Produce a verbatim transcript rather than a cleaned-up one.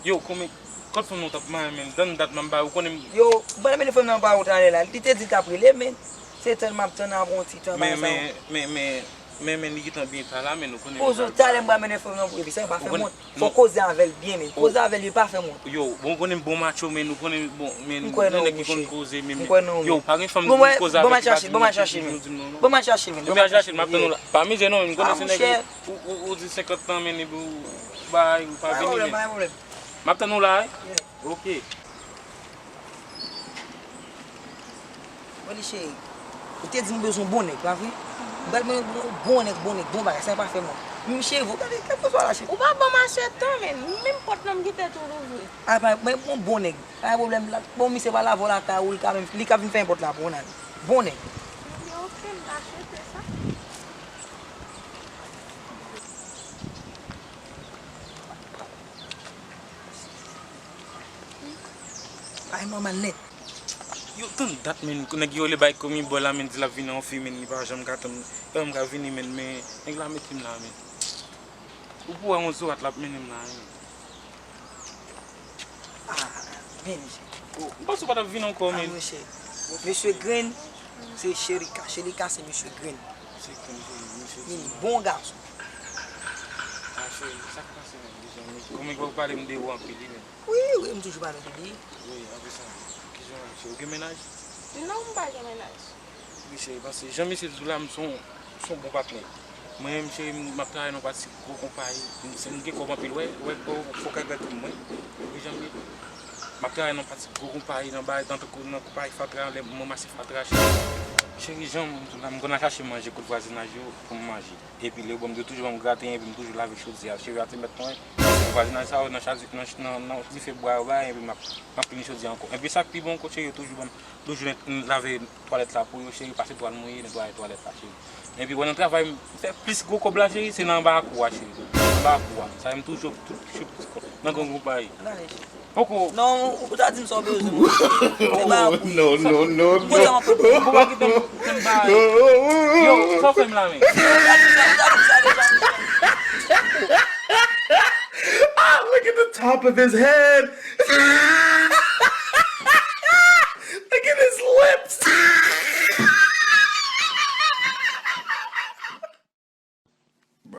Yo, konbyen, kot fanm nan w t ap mayen, men, dan dat m ap bay, ou konnen m. Yo, ou pa mennen fanm nan ba ou talè la. Li te di l t ap rele, men. Se tann m ap tann apre yon ti tan, men, bagay sa yo. Men, men, men, men, men, li gentan byen ta la, men, ou konnen. Poze w talè m pral mennen fanm nan pou epi sa, pa fè m wont. Fò koze avè l byen, men. Koze avè l, li pa fè m wont. Yo, bon, ou konnen m bon macho, men, ou konnen, bon, men, m kwè nan ou, nèg ki konn koze, men, m kwè nan ou. Yo, pa gen fanm m koze avè l ki pa di m non, ki di m non, non. Bon, m al chache, men. Bon, m al chache, men. Yo, m al chache, m ap tann ou la. Pa mize non, men, m konnen se nèg ou, ou, ou di senkant tan, men, epi ou bay, ou pa vini, men. Pa gen pwoblèm, pa gen pwoblèm. M ap tann ou la, wi. Ok. Mwen di cheri, ou te di m bezwen bon nèg, pa vre? M pral mennen yon bon nèg, bon nèg, bon bagay, sa pa fè mwen. Men cheri, vou gade, gade poz ou la, cheri. Ou pa ban m ase tan, men. Menm pòt lan m kite tou louvri. A, pa, men yon bon nèg, pa gen pwoblèm. Bon, misye pa lave lakay ou, li ka menm, li ka vin fè yon pòt la pou ou, nan. Bon nèg. Ebyen, ok, m ta swete sa. Ay, nòmal nèt. Yo, tann dat, men, nèg yo le bay komi bò la, men, di l ap vini an fi, men, li pa janm ka tann, pa janm ka vini, men, men, nèg la mete m la, men. Ou pou wè yon zorat l ap mennen m la, men. Ah, men, mesye. Oh, m panse w pa t ap vini ankò, men. Ah, mesye. Mesye Grenn, se Sherika. Sherika, se mesye Grenn. Se Grenn, se mesye Grenn. Bon gason. Ah, cheri, sa k pase menm, mezanmi? Kòman w pale m de ou anpil, wi, menm. Wi, wi, m toujou pale de li. Wi, apre sa, kijan w ye, cheri? Ou gen mennaj? Non, m pa gen mennaj. Wi, cheri, paske jan misye di w la, m se yon, se yon bon patnè. Mwen menm, cheri, m ap travay nan yon pati gwo konpayi. M, se, m gen kòb anpil, wè, wè, fò, fò w ka gade mwen. Wi, jan m ye. M ap travay nan yon pati gwo konpayi, nan bay, nan, nan konpayi fatra, lè m ranmase fatra, cheri. Cheri, jan m di w la, m konn al chache manje kot vwazinaj yo pou m manje. Epi lè yo ban m, yo toujou ban m graten, epi m toujou lave chodyè a. Cheri a te mèt mwen. Vwazinaj sa yo nan chazi-, nan, nan, nan dife bwa yo bay, epi m ap, m ap pini chodyè ankò. Epi sa k pi bon ankò, cheri, yo toujou ban m, toujou net-, lave twalèt la pou yo, cheri, pase twal mouye, netwaye twalèt la, cheri. Epi wè nan travay, m fè plis gwo kòb la, cheri, se nan anba kou a, cheri. Anba kou a. Sa m toujou, toujou plis kòb. Nan gran konpayi. Poko. Non, ou ta di m sa w bezwen, mwen. Se pa pou. No, no, no, no. Ou pa kite m, kite m ba. Yo, sa w fè m la, men. Ou ta di m sa, ou ta di m sa deja, mwen. Ah, look at the top of his head.